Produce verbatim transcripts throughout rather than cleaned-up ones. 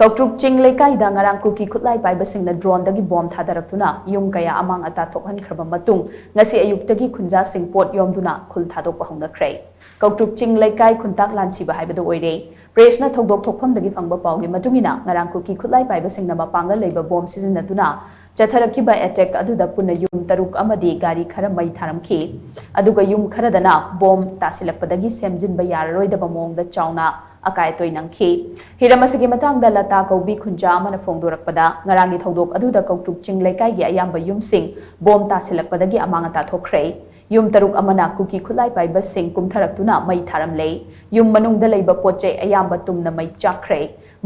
ꯀꯧꯇ꯭ꯔꯨꯛ ꯆꯤꯡ ꯂꯩꯀꯥꯏꯗ ꯉꯔꯥꯡ ꯀꯨꯀꯤ ꯈꯨꯠꯂꯥꯏ ꯄꯥꯏꯕꯁꯤꯡꯅ ꯗ꯭ꯔꯣꯟꯗꯒꯤ ꯕꯣꯝ ꯊꯥꯗꯔꯛꯇꯨꯅ ꯌꯨꯝ ꯀꯌꯥ ꯑꯃꯥꯡ ꯑꯇꯥ ꯊꯣꯛꯍꯟꯈ꯭ꯔꯕ ꯃꯇꯨꯡ, ꯉꯁꯤ ꯑꯌꯨꯛꯇꯒꯤ ꯈꯨꯟꯖꯥꯁꯤꯡ ꯄꯣꯠ ꯌꯣꯝꯗꯨꯅ ꯈꯨꯜ ꯊꯥꯗꯣꯛꯄ ꯍꯧꯅꯈ꯭ꯔꯦ꯫ ꯀꯧꯇ꯭ꯔꯨꯛ ꯆꯤꯡ ꯂꯩꯀꯥꯏ ꯈꯨꯟꯇꯥꯛ ꯂꯥꯟꯁꯤꯕ ꯍꯥꯏꯕꯗꯨ ꯑꯣꯏꯔꯦ꯫ ꯄ꯭ꯔꯦꯁꯅ ꯊꯧꯗꯣꯛ ꯊꯣꯛꯐꯝꯗꯒꯤ ꯐꯪꯕ ꯄꯥꯎꯒꯤ ꯃꯇꯨꯡ ꯏꯟꯅ, ꯉꯔꯥꯡ ꯀꯨꯀꯤ ꯈꯨꯠꯂꯥꯏ ꯄꯥꯏꯕꯁꯤꯡꯅ ꯃꯄꯥꯡꯒꯜ ꯂꯩꯕ ꯕꯣꯝ ꯁꯤꯖꯤꯟꯅꯗꯨꯅ ꯆꯠꯊꯔꯛꯈꯤꯕ ꯑꯦꯇꯦꯛ ꯑꯗꯨꯗ ꯄꯨꯟꯅ ꯌꯨꯝ ꯇꯔꯨꯛ ꯑꯃꯗꯤ ꯒꯥꯔꯤ ꯈꯔ ꯃꯩ ꯊꯥꯔꯝꯈꯤ꯫ ꯑꯗꯨꯒ ꯌꯨꯝ ꯈꯔꯗꯅ ꯕꯣꯝ ꯇꯥꯁꯤꯜꯂꯛꯄꯗꯒꯤ ꯁꯦꯝꯖꯤꯟꯕ ꯌꯥꯔꯔꯣꯏꯗꯕ ꯃꯑꯣꯡꯗ ꯆꯥꯎꯅ ꯑꯀꯥꯏ ꯑꯇꯣꯏ ꯅꯪꯈꯤ꯫ ꯍꯤꯔꯝ ꯑꯁꯤꯒꯤ ꯃꯇꯥꯡꯗ ꯂꯇꯥ ꯀꯧꯕꯤ ꯈꯨꯟꯖꯥ ꯑꯃꯅ ꯐꯣꯡꯗꯣꯔꯛꯄꯗ, ꯉꯔꯥꯡꯒꯤ ꯊꯧꯗꯣꯛ ꯑꯗꯨꯗ ꯀꯧꯇ꯭ꯔꯨꯛ ꯆꯤꯡ ꯂꯩꯀꯥꯏꯒꯤ ꯑꯌꯥꯝꯕ ꯌꯨꯝꯁꯤꯡ ꯕꯣꯝ ꯇꯥꯁꯤꯜꯂꯛꯄꯗꯒꯤ ꯑꯃꯥꯡ ꯑꯇꯥ ꯊꯣꯛꯈ꯭ꯔꯦ꯫ ꯌꯨꯝ ꯇꯔꯨꯛ ꯑꯃꯅ ꯀꯨꯀꯤ ꯈꯨꯠꯂꯥꯏ ꯄꯥꯏꯕꯁꯤꯡ ꯀꯨꯝꯊꯔꯛꯇꯨꯅ ꯃꯩ ꯊꯥꯔꯝꯂꯦ꯫ ꯌꯨꯝ ꯃꯅꯨꯡꯗ ꯂꯩꯕ ꯄꯣꯠ ꯆꯩ ꯑꯌꯥꯝꯕ ꯇꯨꯝꯅ ꯃꯩ ꯆꯥꯛꯈ꯭ꯔꯦ꯫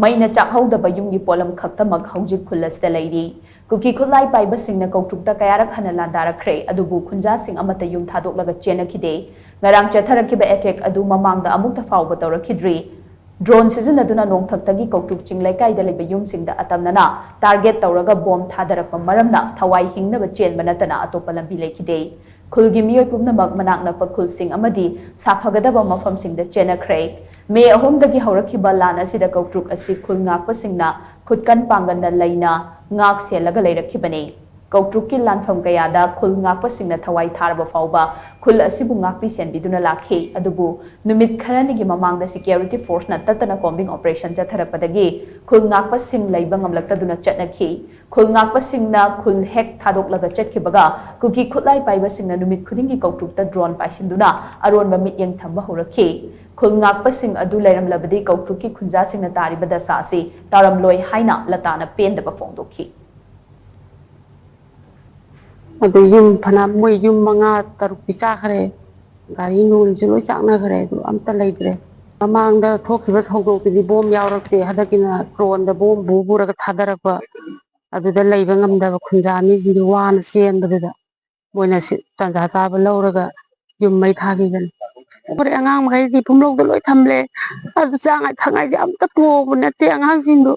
ꯃꯩꯅ ꯆꯥꯛꯍꯧꯗꯕ ꯌꯨꯝꯒꯤ ꯄꯣꯠꯂꯝ ꯈꯛꯇꯃꯛ ꯍꯧꯖꯤꯛ ꯈꯨꯜ ꯑꯁꯤꯗ ꯂꯩꯔꯤ꯫ ꯀꯨꯀꯤ ꯈꯨꯠꯂꯥꯏ ꯄꯥꯏꯕꯁꯤꯡꯅ ꯀꯧꯇ꯭ꯔꯨꯛꯇ ꯀꯌꯥꯔꯛ ꯍꯟꯅ ꯂꯥꯟꯗꯥꯔꯛꯈ꯭ꯔꯦ, ꯑꯗꯨꯕꯨ ꯈꯨꯟꯖꯥꯁꯤꯡ ꯑꯃꯠꯇ ꯌꯨꯝ ꯊꯥꯗꯣꯛꯂꯒ ꯆꯦꯟꯅꯈꯤꯗꯦ꯫ ꯉꯔꯥꯡ ꯆꯠꯊꯔꯛꯈꯤꯕ ꯑꯦꯇꯦꯛ ꯑꯗꯨ ꯃꯃꯥꯡꯗ ꯑꯃꯨꯛꯇ ꯐꯥꯎꯕ ꯇꯧꯔꯛꯈꯤꯗ꯭ꯔꯤ꯫ ꯗ꯭ꯔꯣꯟ ꯁꯤꯖꯤꯟꯅꯗꯨꯅ ꯅꯣꯡꯊꯛꯇꯒꯤ ꯀꯧꯇ꯭ꯔꯨꯛ ꯆꯤꯡ ꯂꯩꯀꯥꯏꯗ ꯂꯩꯕ ꯌꯨꯝꯁꯤꯡꯗ ꯑꯇꯝꯅꯅ ꯇꯥꯔꯒꯦꯠ ꯇꯧꯔꯒ ꯕꯣꯝ ꯊꯥꯗꯔꯛꯄ ꯃꯔꯝꯅ ꯊꯋꯥꯏ ꯍꯤꯡꯅꯕ ꯆꯦꯟꯕ ꯅꯠꯇꯅ ꯑꯇꯣꯞꯄ ꯂꯝꯕꯤ ꯂꯩꯈꯤꯗꯦ꯫ ꯈꯨꯜꯒꯤ ꯃꯤꯑꯣꯏ ꯄꯨꯝꯅꯃꯛ ꯃꯅꯥꯛ ꯅꯛꯄ ꯈꯨꯜꯁꯤꯡ ꯑꯃꯗꯤ ꯁꯥꯐꯒꯗꯕ ꯃꯐꯝꯁꯤꯡꯗ ꯆꯦꯟꯅꯈ꯭ꯔꯦ꯫ ꯃꯦ ꯑꯍꯨꯝꯗꯒꯤ ꯍꯧꯔꯛꯈꯤꯕ ꯂꯥꯟ ꯑꯁꯤꯗ ꯀꯧꯇ꯭ꯔꯨꯛ ꯑꯁꯤ ꯈꯨꯜ ꯉꯥꯛꯄꯁꯤꯡꯅ ꯈꯨꯠꯀꯟ ꯄꯥꯡꯒꯟꯅ ꯂꯩꯅ ꯉꯥꯛ ꯁꯦꯜꯂꯒ ꯂꯩꯔꯛꯈꯤꯕꯅꯤ꯫ ꯀꯧꯇ꯭ꯔꯨꯛꯀꯤ ꯂꯥꯟꯐꯝ ꯀꯌꯥꯗ ꯈꯨꯜ ꯉꯥꯛꯄꯁꯤꯡꯅ ꯊꯋꯥꯏ ꯊꯥꯔꯕ ꯐꯥꯎꯕ ꯈꯨꯜ ꯑꯁꯤꯕꯨ ꯉꯥꯛꯄꯤ ꯁꯦꯟꯕꯤꯗꯨꯅ ꯂꯥꯛꯈꯤ꯫ ꯑꯗꯨꯕꯨ ꯅꯨꯃꯤꯠ ꯈꯔꯅꯤꯒꯤ ꯃꯃꯥꯡꯗ ꯁꯤꯀ꯭ꯌꯨꯔꯤꯇꯤ ꯐꯣꯔꯁꯅ ꯇꯠꯇꯅ ꯀꯣꯝꯕꯤꯡ ꯑꯣꯄꯔꯦꯁꯟ ꯆꯠꯊꯔꯛꯄꯗꯒꯤ ꯈꯨꯜ ꯉꯥꯛꯄꯁꯤꯡ ꯂꯩꯕ ꯉꯝꯂꯛꯇꯗꯨꯅ ꯆꯠꯅꯈꯤ꯫ ꯈꯨꯜ ꯉꯥꯛꯄꯁꯤꯡꯅ ꯈꯨꯜ ꯍꯦꯛ ꯊꯥꯗꯣꯛꯂꯒ ꯆꯠꯈꯤꯕꯒ ꯀꯨꯀꯤ ꯈꯨꯠꯂꯥꯏ ꯄꯥꯏꯕꯁꯤꯡꯅ ꯅꯨꯃꯤꯠ ꯈꯨꯗꯤꯡꯒꯤ ꯀꯧꯇ꯭ꯔꯨꯛꯇ ꯗ꯭ꯔꯣꯟ ꯄꯥꯏꯁꯤꯟꯗꯨꯅ ꯑꯔꯣꯟꯕ ꯃꯤꯠꯌꯦꯡ ꯊꯝꯕ ꯍꯧꯔꯛꯈꯤ꯫ ꯈꯨꯜ ꯉꯥꯛꯄꯁꯤꯡ ꯑꯗꯨ ꯂꯩꯔꯝꯂꯕꯗꯤ ꯀꯧꯇ꯭ꯔꯨꯛꯀꯤ ꯈꯨꯟꯖꯥꯁꯤꯡꯅ ꯇꯥꯔꯤꯕ ꯗꯁꯥ ꯑꯁꯤ ꯇꯥꯔꯝꯂꯣꯏ ꯍꯥꯏꯅ ꯂꯇꯥꯅ ꯄꯦꯟꯗꯕ ꯐꯣꯡꯗꯣꯛꯈꯤ꯫ ꯑꯗꯨ ꯌꯨꯝ ꯐꯅ ꯃꯣꯏ ꯌꯨꯝ ꯃꯉꯥ ꯇꯔꯨꯛꯇꯤ ꯆꯥꯈ꯭ꯔꯦ꯫ ꯒꯥꯔꯤ ꯅꯨꯡꯁꯨ ꯂꯣꯏ ꯆꯥꯛꯅꯈ꯭ꯔꯦ, ꯑꯗꯨ ꯑꯝꯇ ꯂꯩꯇ꯭ꯔꯦ꯫ ꯃꯃꯥꯡꯗ ꯊꯣꯛꯈꯤꯕ ꯊꯧꯗꯣꯛꯇꯨꯗꯤ ꯕꯣꯝ ꯌꯥꯎꯔꯛꯇꯦ, ꯍꯟꯗꯛꯀꯤꯅ ꯗ꯭ꯔꯣꯟꯗ ꯕꯣꯝ ꯄꯨ ꯄꯨꯔꯒ ꯊꯥꯗꯔꯛꯄ꯫ ꯑꯗꯨꯗ ꯂꯩꯕ ꯉꯝꯗꯕ ꯈꯨꯟꯖꯥ ꯃꯤꯁꯤꯡꯗꯨ ꯋꯥꯅ ꯆꯦꯟꯕꯗꯨꯗ ꯃꯣꯏꯅ ꯁꯤ ꯇꯥꯟꯖꯥ ꯆꯥꯕ ꯂꯧꯔꯒ ꯌꯨꯝ ꯃꯩ ꯊꯥꯈꯤꯕꯅꯤ꯫ ꯑꯩꯈꯣꯏ ꯑꯉꯥꯡ ꯃꯈꯩꯗꯤ ꯄꯨꯝꯂꯧꯗ ꯂꯣꯏ ꯊꯝꯂꯦ꯫ ꯑꯗꯨ ꯆꯥꯉꯥꯏ ꯊꯛꯉꯥꯏꯗꯤ ꯑꯝꯇ ꯄꯨꯕ ꯅꯠꯇꯦ ꯑꯉꯥꯡꯁꯤꯡꯗꯨ꯫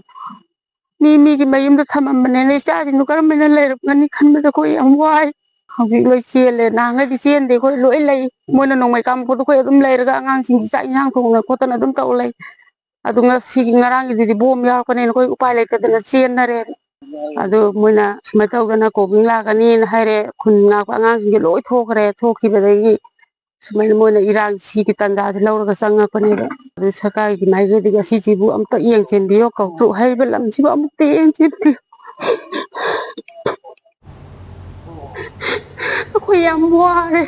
ꯃꯤ ꯃꯤꯒꯤ ꯃꯌꯨꯝꯗ ꯊꯝꯃꯝꯕꯅꯦ, ꯑꯗꯩ ꯏꯆꯥꯁꯤꯡꯗꯨ ꯀꯔꯝꯕꯅ ꯂꯩꯔꯛꯀꯅꯤ ꯈꯟꯕꯗ ꯑꯩꯈꯣꯏ ꯌꯥꯝ ꯋꯥꯏ꯫ ꯍꯧꯖꯤꯛ ꯂꯣꯏ ꯆꯦꯜꯂꯦ, ꯅꯍꯥꯟꯈꯩꯗꯤ ꯆꯦꯟꯗꯦ, ꯑꯩꯈꯣꯏ ꯂꯣꯏ ꯂꯩ꯫ ꯃꯣꯏꯅ ꯅꯣꯡꯃꯩ ꯀꯥꯞꯄꯛꯄꯗꯣ ꯑꯩꯈꯣꯏ ꯑꯗꯨꯝ ꯂꯩꯔꯒ ꯑꯉꯥꯡꯁꯤꯡꯒꯤ ꯆꯥꯛ ꯏꯟꯁꯥꯡ ꯊꯣꯡꯗꯅ ꯈꯣꯠꯇꯅ ꯑꯗꯨꯝ ꯇꯧ ꯂꯩ꯫ ꯑꯗꯨ ꯉꯁꯤꯒꯤ, ꯉꯔꯥꯡꯒꯤꯗꯨꯗꯤ ꯕꯣꯝ ꯌꯥꯎꯔꯛꯄꯅꯤꯅ ꯑꯩꯈꯣꯏ ꯎꯄꯥꯏ ꯂꯩꯇꯗꯅ ꯆꯦꯟꯅꯔꯦ꯫ ꯑꯗꯨ ꯃꯣꯏꯅ ꯁꯨꯃꯥꯏꯅ ꯇꯧꯗꯅ ꯀꯣꯕꯤꯡ ꯂꯥꯛꯀꯅꯤꯅ ꯍꯥꯏꯔꯦ꯫ ꯈꯨꯟ ꯉꯥꯛꯄ ꯑꯉꯥꯡꯁꯤꯡꯁꯦ ꯂꯣꯏ ꯊꯣꯛꯈ꯭ꯔꯦ꯫ ꯊꯣꯛꯈꯤꯕꯗꯒꯤ ꯁꯨꯃꯥꯏꯅ ꯃꯣꯏꯅ ꯏꯔꯥꯡ ꯁꯤꯒꯤ ꯇꯥꯟꯖꯥꯁꯦ ꯂꯧꯔꯒ ꯆꯪꯉꯛꯄꯅꯦꯕ꯫ ꯑꯗꯨ ꯁꯔꯀꯥꯔꯒꯤ ꯃꯥꯏꯀꯩꯗꯒꯤ ꯑꯁꯤꯁꯤꯕꯨ ꯑꯝꯇ ꯌꯦꯡꯁꯤꯟꯕꯤꯌꯣ, ꯀꯧꯇ꯭ꯔꯨꯛ ꯍꯥꯏꯔꯤꯕ ꯂꯝꯁꯤꯕꯨ ꯑꯃꯨꯛꯇ ꯌꯦꯡꯁꯤꯟꯕꯤꯌꯨ꯫ ꯑꯩꯈꯣꯏ ꯌꯥꯝ ꯋꯥꯔꯦ꯫